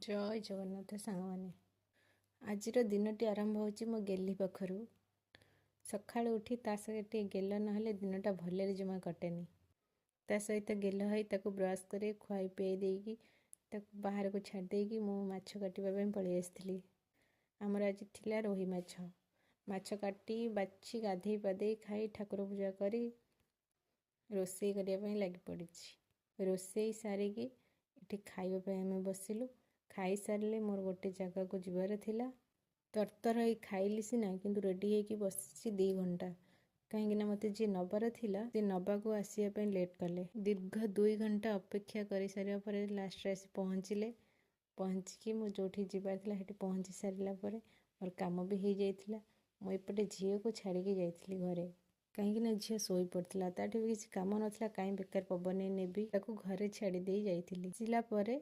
ଜୟ ଜଗନ୍ନାଥ ସାଙ୍ଗମାନେ। ଆଜିର ଦିନଟି ଆରମ୍ଭ ହେଉଛି ମୋ ଗେହ୍ଲି ପାଖରୁ। ସକାଳୁ ଉଠି ତା ସହିତ ଟିକେ ଗେଲ ନହେଲେ ଦିନଟା ଭଲରେ ଜମା କଟେନି। ତା ସହିତ ଗେଲ ହୋଇ ତାକୁ ବ୍ରସ୍ କରି ଖୁଆଇ ପିଆଇ ଦେଇକି ତାକୁ ବାହାରକୁ ଛାଡ଼ି ଦେଇକି ମୁଁ ମାଛ କାଟିବା ପାଇଁ ପଳେଇ ଆସିଥିଲି। ଆମର ଆଜି ଥିଲା ରୋହି ମାଛ। ମାଛ କାଟି ବାଛି ଗାଧେଇ ପାଧେଇ ଖାଇ ଠାକୁର ପୂଜା କରି ରୋଷେଇ କରିବା ପାଇଁ ଲାଗି ପଡ଼ିଛି। ରୋଷେଇ ସାରିକି ଏଠି ଖାଇବା ପାଇଁ ଆମେ ବସିଲୁ। ଖାଇସାରିଲେ ମୋର ଗୋଟେ ଜାଗାକୁ ଯିବାର ଥିଲା। ତରତର ହେଇ ଖାଇଲି ସିନା, କିନ୍ତୁ ରେଡ଼ି ହେଇକି ବସିଛି 2 ଘଣ୍ଟା, କାହିଁକିନା ମୋତେ ଯିଏ ନେବାର ଥିଲା ସେ ନେବାକୁ ଆସିବା ପାଇଁ ଲେଟ୍ କଲେ। ଦୀର୍ଘ 2 ଘଣ୍ଟା ଅପେକ୍ଷା କରିସାରିବା ପରେ ଲାଷ୍ଟରେ ଆସି ପହଞ୍ଚିଲେ। ପହଞ୍ଚିକି ମୁଁ ଯେଉଁଠି ଯିବାର ଥିଲା ସେଠି ପହଞ୍ଚି ସାରିଲା ପରେ ମୋର କାମ ବି ହେଇଯାଇଥିଲା। ମୁଁ ଏପଟେ ଝିଅକୁ ଛାଡ଼ିକି ଯାଇଥିଲି ଘରେ, କାହିଁକିନା ଝିଅ ଶୋଇପଡ଼ିଥିଲା, ତାଠି ବି କିଛି କାମ ନଥିଲା, କାହିଁ ବେକାର ପବନରେ ନେବି, ତାକୁ ଘରେ ଛାଡ଼ି ଦେଇ ଯାଇଥିଲି। ଆସିଲା ପରେ